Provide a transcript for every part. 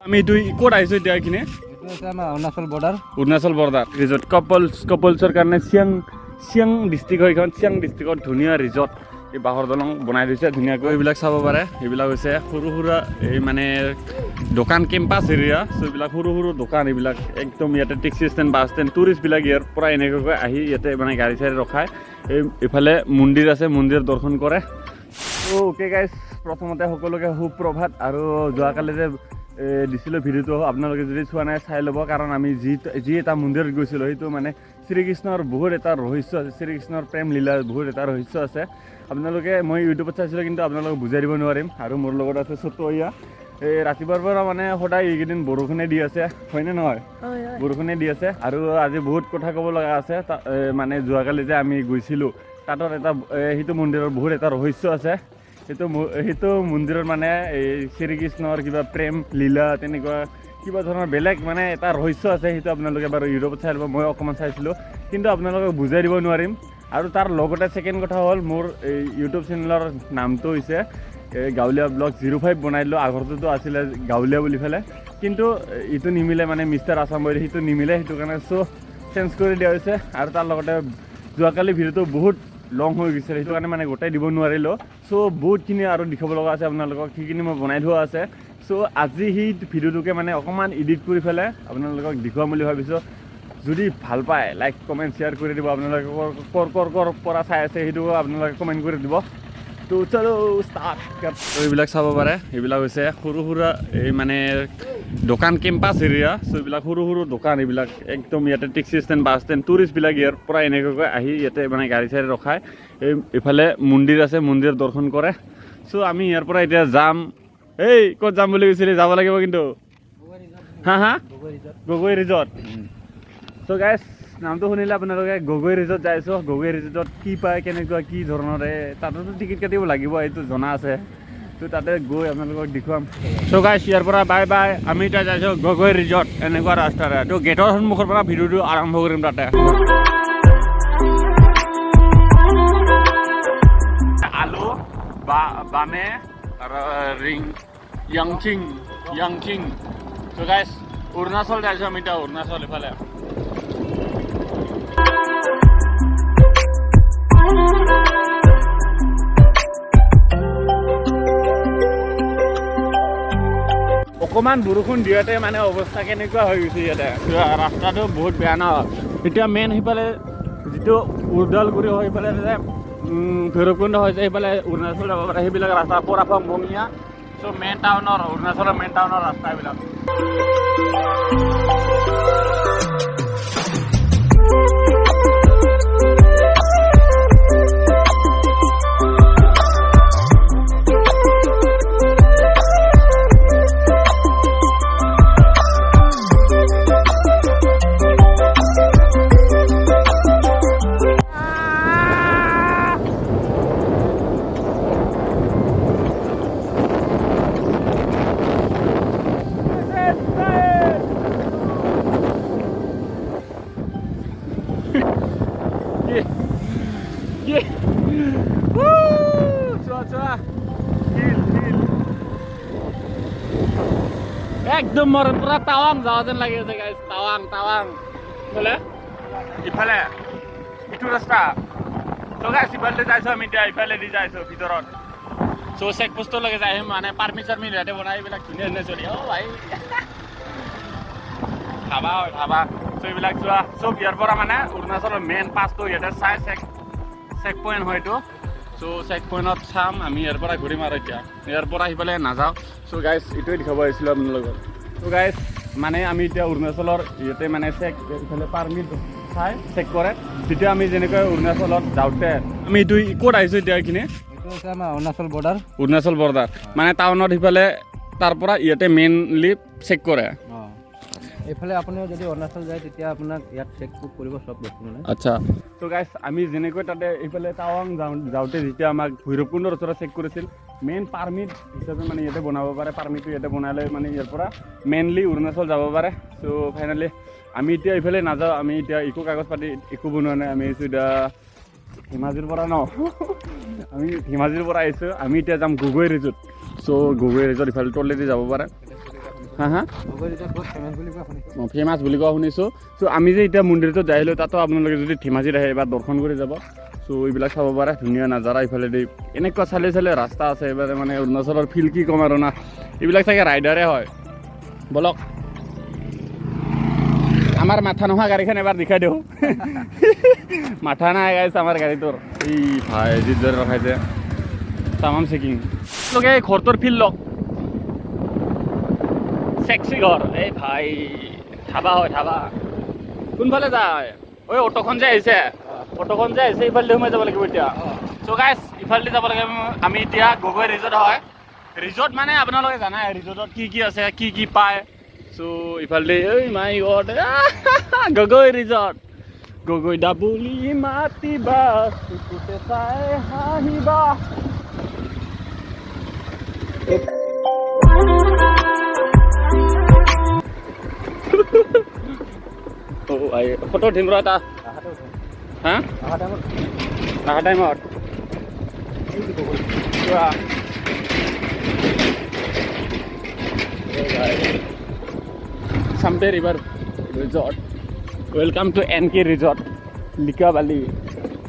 আমি এইটো ক'ত আহিছোঁ এতিয়া এইখিনি? এইটো হৈছে আমাৰ Arunachal border. Arunachal border resort, কাপলছৰ কাৰণে। চিয়াং চিয়াং ডিষ্ট্ৰিক্ট হয় এইখন। চিয়াং ডিষ্ট্ৰিক্টত ধুনীয়া ৰিজৰ্ট। এই বাঁহৰ দলং বনাই দিছে ধুনীয়াকৈ। এইবিলাক চাব পাৰে। এইবিলাক হৈছে সৰু সুৰা এই মানে দোকান, কেম্পাছ এৰিয়া। চ' এইবিলাক সৰু সৰু দোকান এইবিলাক। একদম ইয়াতে টেক্সি ষ্টেণ্ড, বাছ ষ্টেণ্ড, টুৰিষ্টবিলাক ইয়াৰ পৰা এনেকুৱাকৈ আহি ইয়াতে মানে গাড়ী চাড়ী ৰখায়। এই ইফালে মন্দিৰ আছে, মন্দিৰ দৰ্শন কৰে। অ'কে গাইজ, প্ৰথমতে সকলোকে সুপ্ৰভাত। আৰু যোৱাকালি যে দিছিলোঁ ভিডিঅ'টো, আপোনালোকে যদি চোৱা নাই চাই ল'ব। কাৰণ আমি যি যি এটা মন্দিৰত গৈছিলোঁ, সেইটো মানে শ্ৰীকৃষ্ণৰ বহুত এটা ৰহস্য আছে। শ্ৰীকৃষ্ণৰ প্ৰেম লীলা বহুত এটা ৰহস্য আছে। আপোনালোকে, মই ইউটিউবত চাইছিলোঁ, কিন্তু আপোনালোকক বুজাই দিব নোৱাৰিম। আৰু মোৰ লগত আছে চতৈয়া। এই ৰাতিপুৱাৰ পৰা মানে সদায় এইকেইদিন বৰষুণে দি আছে, হয়নে নহয়? বৰষুণে দি আছে। আৰু আজি বহুত কথা ক'ব লগা আছে। মানে যোৱাকালি যে আমি গৈছিলোঁ, তাতত এটা সেইটো মন্দিৰৰ বহুত এটা ৰহস্য আছে। সেইটো মন্দিৰত মানে এই শ্ৰীকৃষ্ণৰ কিবা প্ৰেম লীলা, তেনেকুৱা কিবা ধৰণৰ বেলেগ মানে এটা ৰহস্য আছে। সেইটো আপোনালোকে বাৰু ইউটিউবত চাই ল'ব। মই অকণমান চাইছিলোঁ, কিন্তু আপোনালোকক বুজাই দিব নোৱাৰিম। আৰু তাৰ লগতে ছেকেণ্ড কথা হ'ল, মোৰ এই ইউটিউব চেনেলৰ নামটো হৈছে এই গাঁৱলীয়া ব্লগ 05 বনাই দিলোঁ। আগৰটোতো আছিলে গাঁৱলীয়া বুলি পেলাই, কিন্তু এইটো নিমিলে, মানে মিষ্টাৰ আছাম বুলি সেইটো নিমিলে, সেইটো কাৰণে চ' চেঞ্জ কৰি দিয়া হৈছে। আৰু তাৰ লগতে যোৱাকালি ভিডিঅ'টো বহুত লং হৈ গৈছিল, সেইটো কাৰণে মানে গোটেই দিব নোৱাৰিলোঁ। চ' বহুতখিনি আৰু দেখাব লগা আছে আপোনালোকক, সেইখিনি মই বনাই থোৱা আছে। চ' আজি সেই ভিডিঅ'টোকে মানে অকণমান এডিট কৰি পেলাই আপোনালোকক দেখুৱাম বুলি ভাবিছোঁ। যদি ভাল পায়, লাইক, কমেণ্ট, শ্বেয়াৰ কৰি দিব। আপোনালোকে কৰ কৰ কৰ পৰা চাই আছে, সেইটো আপোনালোকে কমেণ্ট কৰি দিব। তো চলো ষ্টাৰ্ট। এইবিলাক চাব পাৰে। এইবিলাক হৈছে সৰু সুৰা এই মানে দোকান, কেম্পাছ এৰিয়া। চ' এইবিলাক সৰু সৰু দোকান এইবিলাক। একদম ইয়াতে টেক্সি ষ্টেণ্ড, বাছ ষ্টেণ্ড, টুৰিষ্টবিলাক ইয়াৰ পৰা এনেকুৱাকৈ আহি ইয়াতে মানে গাড়ী চাড়ী ৰখায়। এই ইফালে মন্দিৰ আছে, মন্দিৰ দৰ্শন কৰে। চ' আমি ইয়াৰ পৰা এতিয়া যাম। এই ক'ত যাম বুলি কৈছিলি? যাব লাগিব কিন্তু। হা হা, গগৈ ৰিজৰ্ট। চ' গাইজ, নামটো শুনিলে আপোনালোকে, গগৈ ৰিজৰ্ট যাই আছোঁ। গগৈ ৰিজৰ্টত কি পায়, কেনেকুৱা কি ধৰণৰ, তাতেতো টিকেট কাটিব লাগিব, এইটো জনা আছে। ত' তাতে গৈ আপোনালোকক দেখুৱাম। চ' গাইজ, ইয়াৰ পৰা বাই বাই। আমি এতিয়া যাইছোঁ গগৈ ৰিজৰ্ট এনেকুৱা ৰাস্তাৰে। ত' গেটৰ সন্মুখৰ পৰা ভিডিঅ'টো আৰম্ভ কৰিম তাতে। আলু বা বামে আৰু ৰিং য়াংচিং য়াংচিং। চ' গাইজ, অৰুণাচল যাইছোঁ আমি এতিয়া, অৰুণাচল ইফালে। অকণমান বৰষুণ দিয়াতে মানে অৱস্থা কেনেকুৱা হৈ গৈছে ইয়াতে। ৰাস্তাটো বহুত বেয়া ন এতিয়া। মেইন সিফালে যিটো ওদালগুৰি হয়, সেইফালে যে ভৈৰৱকুণ্ড হৈছে, সেইফালে অৰুণাচল যাব পাৰে। সেইবিলাক ৰাস্তা পৰাফং বঙিয়া। চ' মেইন টাউনৰ, অৰুণাচলৰ মেইন টাউনৰ ৰাস্তা এইবিলাক। কি কি, চোৱা চোৱা, শিল শিল। একদম মোৰ পুৰা টাৱাং যাৱা যেন লাগি আছে গাইজ। টাৱাং টাৱাং। ইফালে ইফালে ইটো ৰাস্তা। চ' গাইজ, ইফালে যাইছো আমি এতিয়া, ইফালে দি যাইছো ভিতৰত। চ' চেক পোষ্টলৈকে যাই আহিম। মানে পাৰ্মিট চাৰ্মিট ইয়াতে বনাই, এইবিলাক ধুনীয়া ধুনীয়া চলি। অ' ভাই, ধাবা হয় ধাবা। চ' এইবিলাক চোৱা, চব ইয়াৰ পৰা মানে অৰুণাচলৰ মেইন পাছটো ইয়াতে চাই চেক চেক পইণ্ট হয় এইটো। চ' চেক পইণ্টত চাম আমি। ইয়াৰ পৰা ঘূৰিম আৰু এতিয়া ইয়াৰ পৰা সিফালে নাযাওঁ। চ' গাইজ, এইটোৱে দেখাব আহিছিলোঁ আপোনালোকক। চ' গাইজ, মানে আমি এতিয়া অৰুণাচলৰ ইয়াতে মানে চেক, ইফালে পাৰ্মিট চাই চেক কৰে। তেতিয়া আমি যেনেকৈ অৰুণাচলত যাওঁতে, আমি এইটো ক'ত আহিছোঁ এতিয়া এইখিনি? এইটো হৈছে আমাৰ অৰুণাচল বৰ্ডাৰ। অৰুণাচল বৰ্ডাৰ, মানে টাউনত সিফালে, তাৰ পৰা ইয়াতে মেইনলি চেক কৰে। অঁ, এইফালে আপুনি যদি অৰুণাচল যায়, তেতিয়া আপোনাক ইয়াত চেক বুক কৰিব চব বস্তু মানে। আচ্ছা। ত' গাইজ, আমি যেনেকৈ তাতে এইফালে টাৱাং যাওঁ যাওঁতে যেতিয়া আমাক ভৈৰৱকুণ্ডৰ ওচৰত চেক কৰিছিল, মেইন পাৰ্মিট হিচাপে মানে ইয়াতে বনাব পাৰে। পাৰ্মিটটো ইয়াতে বনাই লৈ মানে ইয়াৰ পৰা মেইনলি অৰুণাচল যাব পাৰে। চ' ফাইনেলি আমি এতিয়া এইফালে নাযাওঁ। আমি এতিয়া একো কাগজ পাতি একো বনোৱা নাই। আমি আহিছোঁ এতিয়া ধেমাজিৰ পৰা ন, আমি ধেমাজিৰ পৰা আহিছোঁ। আমি এতিয়া যাম গগৈ ৰিজৰ্ট। চ' গগৈ ৰিজৰ্ট ইফালে তলেদি যাব পাৰে। হা হা। গগৈ ৰিজৰ্ট বহুত ফেমাছ বুলি কোৱা শুনিছোঁ। অঁ, ফেমাছ বুলি কোৱা শুনিছোঁ। চ' আমি যে এতিয়া মন্দিৰটোত যাই আহিলোঁ, তাতো আপোনালোকে যদি ধেমাজিত আহে, এবাৰ দৰ্শন কৰি যাব। চ' এইবিলাক চাব পাৰে, ধুনীয়া নাজাৰা। ইফালেদি এনেকুৱা চালে চালে ৰাস্তা আছে। এইবাৰ মানে অৰুণাচলৰ ফিল কি ক'ম আৰু না। এইবিলাক চাগে ৰাইডাৰে হয়। বলক, আমাৰ মাথা নোহোৱা গাড়ীখন এবাৰ দেখাই দিওঁ। মাথা নাই গাইছ আমাৰ গাড়ীটোৰ। এই ভাই, যিদৰে ৰখাইছে, তামাম চেকিং লোকে। এই ঘৰটোৰ ফিল লওক, চেক্সি ঘৰ। এই ভাই, ধাবা হয় ধাবা। কোনফালে যায়? ঐ, অ'টোখন যে আহিছে, অ'টোখন যে আহিছে, ইফালেদি সোমাই যাব লাগিব এতিয়া। চ' গাইছ, ইফালেদি যাব লাগিব আমি এতিয়া। গগৈ ৰিজৰ্ট হয়। ৰিজৰ্ট মানে আপোনালোকে জানাই ৰিজৰ্টত কি কি আছে, কি কি পায়। চ' ইফালেদি, এই মাই গড, গগৈ ৰিজৰ্ট। গগৈ দা বুলি মাতিবা, চকুতে চাই হাঁহিবা। অ' ফটো উঠিম ৰ এটা। আহাতে উঠোঁ। হা? অহা টাইমত। অহা টাইমত। এই যে গগৈ। চোৱা, Champe river resort, welcome to NK resort, Likabali.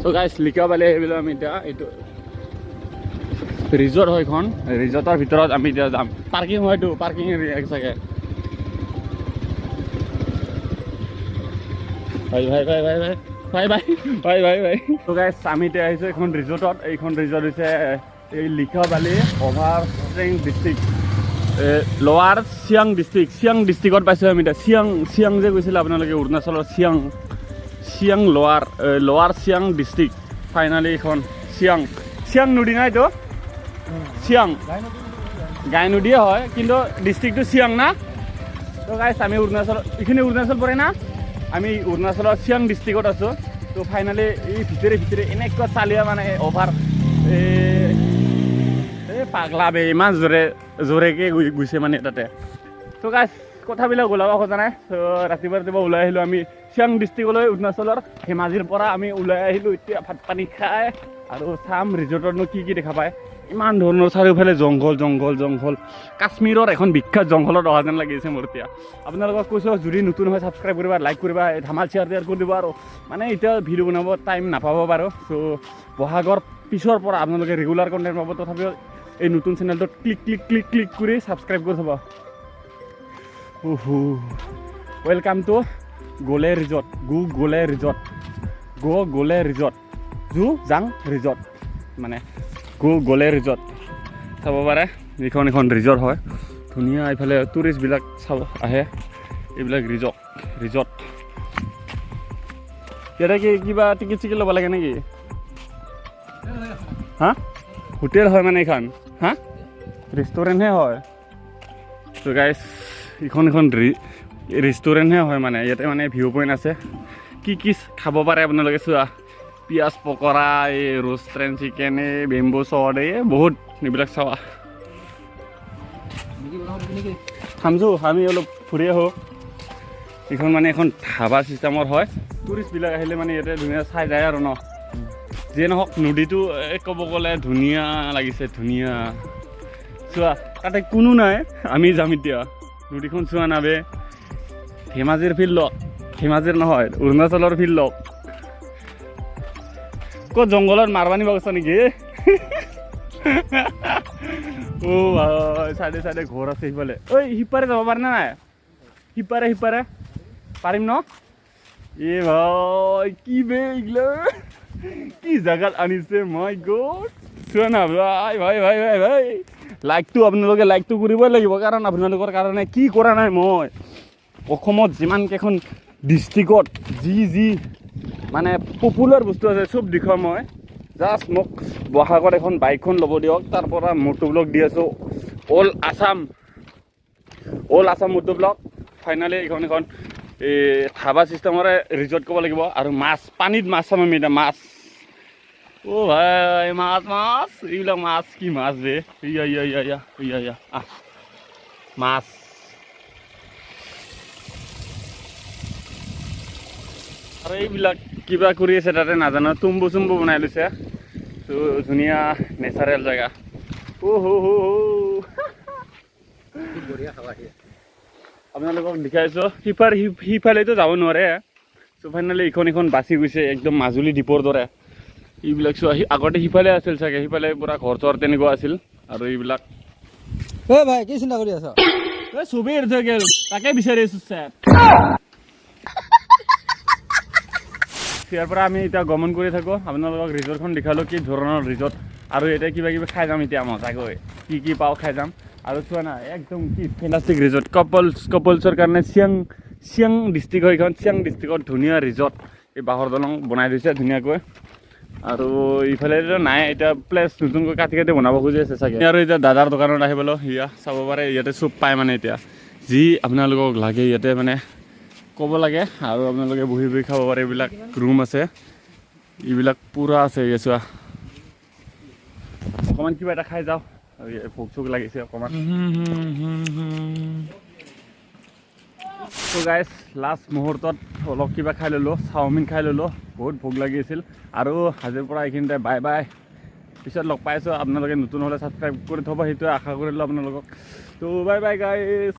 So guys, Likabali আহিলোঁ আমি এতিয়া। এইটো ৰিজৰ্ট হয় এইখন। ৰিজৰ্টৰ ভিতৰত আমি এতিয়া যাম। পাৰ্কিং হয়তো, পাৰ্কিং এৰিয়া চাগে। ভাই ভাই ভাই ভাই ভাই ভাই ভাই ভাই ভাই ভাই। ত' গাইজ, আমি এতিয়া আহিছোঁ এইখন ৰিজৰ্টত। এইখন ৰিজৰ্ট হৈছে এই Likabali, over district, lower Siang district. Siang ডিষ্ট্ৰিক্টত পাইছোঁ আমি এতিয়া। চিয়াং, চিয়াং যে কৈছিলে আপোনালোকে, অৰুণাচলৰ চিয়াং, চিয়াং লোৱাৰ চিয়াং ডিষ্ট্ৰিক্ট। ফাইনেলি এইখন চিয়াং, চিয়াং নদী নাই এইটো চিয়াং গাই নদীয়ে হয়, কিন্তু ডিষ্ট্ৰিক্টটো চিয়াং না। তো গাইছ, আমি অৰুণাচল, এইখিনি অৰুণাচল পৰে না, আমি অৰুণাচলৰ চিয়াং ডিষ্ট্ৰিক্টত আছোঁ। তো ফাইনেলি এই ভিতৰে ভিতৰে এনেকুৱা চালিয়া, মানে অভাৰ এই পাগলা বে, ইমান জোৰে জোৰেকৈ গৈছে মানে তাতে। তো গাইছ, কথাবিলাক ওলাব খোজা নাই। তো ৰাতিপুৱা ৰাতিপুৱা ওলাই আহিলোঁ আমি চিয়াং ডিষ্ট্ৰিক্টলৈ। অৰুণাচলৰ ধেমাজিৰ পৰা আমি ওলাই আহিলোঁ এতিয়া ভাত পানী খাই আৰু চাম ৰিজৰ্টতনো কি কি দেখা পায়। ইমান ধৰণৰ চাৰিওফালে জংঘল জংঘল জংঘল, কাশ্মীৰৰ এখন বিখ্যাত জংঘলত অহা যেন লাগিছে মোৰ এতিয়া। আপোনালোকক কৈছোঁ, যদি নতুন হয় ছাবস্ক্ৰাইব কৰিবা, লাইক কৰিবা, ধামাল শ্বেয়াৰ টেয়াৰ কৰি দিব। আৰু মানে এতিয়া ভিডিঅ' বনাব টাইম নাপাব পাৰোঁ। চ' বহাগৰ পিছৰ পৰা আপোনালোকে ৰেগুলাৰ কণ্টেণ্ট পাব। তথাপিও এই নতুন চেনেলটোত ক্লিক ক্লিক ক্লিক ক্লিক কৰি ছাবস্ক্ৰাইব কৰি থ'ব। উহু, welcome to গ'লে ৰিজৰ্ট, গো গ'লে ৰিজৰ্ট, গ'লে ৰিজৰ্ট, জু জাং ৰিজৰ্ট, মানে গো গ'লে ৰিজৰ্ট চাব পাৰে। এইখন এখন ৰিজৰ্ট হয়, ধুনীয়া। এইফালে টুৰিষ্টবিলাক চাব আহে। এইবিলাক ৰিজৰ্ট ৰিজৰ্ট। ইয়াতে কি কিবা টিকেট চিকেট ল'ব লাগে নেকি? হা, হোটেল হয় মানে এইখন? হা, ৰেষ্টুৰেণ্টহে হয়। ত' গাইছ, এইখন এখন ৰেষ্টুৰেণ্টহে হয়। মানে ইয়াতে মানে ভিউ পইণ্ট আছে। কি কি খাব পাৰে আপোনালোকে চোৱা, পিঁয়াজ পকৰা, এই ৰোষ্টেড চিকেন, এই বেম্বো চট, এই বহুত এইবিলাক চাৱা। থামছো, আমি অলপ ফুৰি আহোঁ। এইখন মানে এখন ধাবা চিষ্টেমৰ হয়। টুৰিষ্টবিলাক আহিলে মানে ইয়াতে ধুনীয়া চাই যায় আৰু ন। যিয়ে নহওক, নদীটো এই ক'ব গ'লে ধুনীয়া লাগিছে, ধুনীয়া। চোৱা, তাতে কোনো নাই, আমি যাম এতিয়া। নদীখন চোৱা নাবে। ধেমাজিৰ ফিল্ড লওক, ধেমাজিৰ নহয়, অৰুণাচলৰ ফিল্ড লওক। ক'ত জংঘলত মাৰবা নিব গৈছ নেকি? অ' ভাই, চাইডে চাইডে ঘৰ আছে সিফালে। ঐ, সিপাৰে যাব পাৰে নে নাই? সিপাৰে, সিপাৰে পাৰিম ন? এ ভাই, কি বে এইগিলা, কি জাগাত আনিছে, মাই গড। চোৱা না ভাই ভাই ভাই ভাই ভাই, লাইকটো আপোনালোকে লাইকটো কৰিবই লাগিব, কাৰণ আপোনালোকৰ কাৰণে কি কৰা নাই মই। অসমত যিমানকেইখন ডিষ্ট্ৰিক্টত যি যি মানে পপুলাৰ বস্তু আছে, চব দেখুৱাম মই। জাষ্ট মোক বহাগত এখন বাইকখন ল'ব দিয়ক, তাৰ পৰা মটো ব্লগ দি আছোঁ। All Assam, all Assam moto vlog. Finally এইখন এখন এই ধাবা চিষ্টেমৰে ৰিজৰ্ট ক'ব লাগিব। আৰু মাছ, পানীত মাছ চাম আমি এতিয়া, মাছ। অ' ভাই, মাছ মাছ, এইবিলাক মাছ, কি মাছ বে। ইয়া ইয়া ইয়া ইয়া ইয়া ইয়া, আহ মাছ। আৰু এইবিলাক কিবা কৰি আছে তাতে নাজানো, তুম্বু চুম্বু বনাই লৈছে। ত' ধুনীয়া নেচাৰেল জেগা। অ' হো হো হো। বঢ়িয়া খাবা আহি। আপোনালোকক দেখাইছোঁ। সিফাল সিফালেতো যাব নোৱাৰে। চ' ফাইনেলি এইখন এইখন বাচি গৈছে, একদম মাজুলী দ্বীপৰ দৰে। এইবিলাক চোৱা, আগতে সিফালে আছিল চাগে, সিফালে পূৰা ঘৰ চৰ তেনেকুৱা আছিল আৰু এইবিলাক। ঐ ভাই, কি চিন্তা কৰি আছ? এই চবেই এৰি থৈ গ'ল, তাকে বিচাৰি আছোঁ ছাৰ। ইয়াৰ পৰা আমি এতিয়া গমন কৰি থাকোঁ। আপোনালোকক ৰিজৰ্টখন দেখালোঁ, কি ধৰণৰ ৰিজৰ্ট। আৰু এতিয়া কিবা কিবি খাই যাম এতিয়া মজাকৈ, কি কি পাওঁ খাই যাম। আৰু চোৱা না, একদম কি ফেণ্টাষ্টিক ৰিজৰ্ট। কাপলছৰ কাৰণে চিয়াং চিয়াং ডিষ্ট্ৰিক্ট হয় এইখন। চিয়াং ডিষ্ট্ৰিক্টত ধুনীয়া ৰিজৰ্ট। এই বাঁহৰ দলং বনাই দিছে ধুনীয়াকৈ। আৰু ইফালে নাই, এতিয়া প্লেচ নতুনকৈ কাটি কাটি বনাব খুজি আছে চাগে। আৰু এতিয়া দাদাৰ দোকানত আহি পালোঁ। ইয়া চাব পাৰে, ইয়াতে চব পায়। মানে এতিয়া যি আপোনালোকক লাগে ইয়াতে মানে ক'ব লাগে আৰু আপোনালোকে বহি বহি খাব পাৰে। এইবিলাক ৰুম আছে, এইবিলাক পূৰা আছে। এই চোৱা, অকণমান কিবা এটা খাই যাওঁ আৰু ভোক চোক লাগিছে অকণমান। ত' গাইজ, লাষ্ট মুহূৰ্তত অলপ কিবা খাই ল'লোঁ, চাওমিন খাই ল'লোঁ, বহুত ভোক লাগি আছিল। আৰু আজিৰ পৰা এইখিনিতে বাই বাই, পিছত লগ পাইছোঁ। আপোনালোকে নতুন হ'লে ছাবস্ক্ৰাইব কৰি থ'ব, সেইটোৱে আশা কৰিলোঁ আপোনালোকক। ত' বাই বাই গাইজ।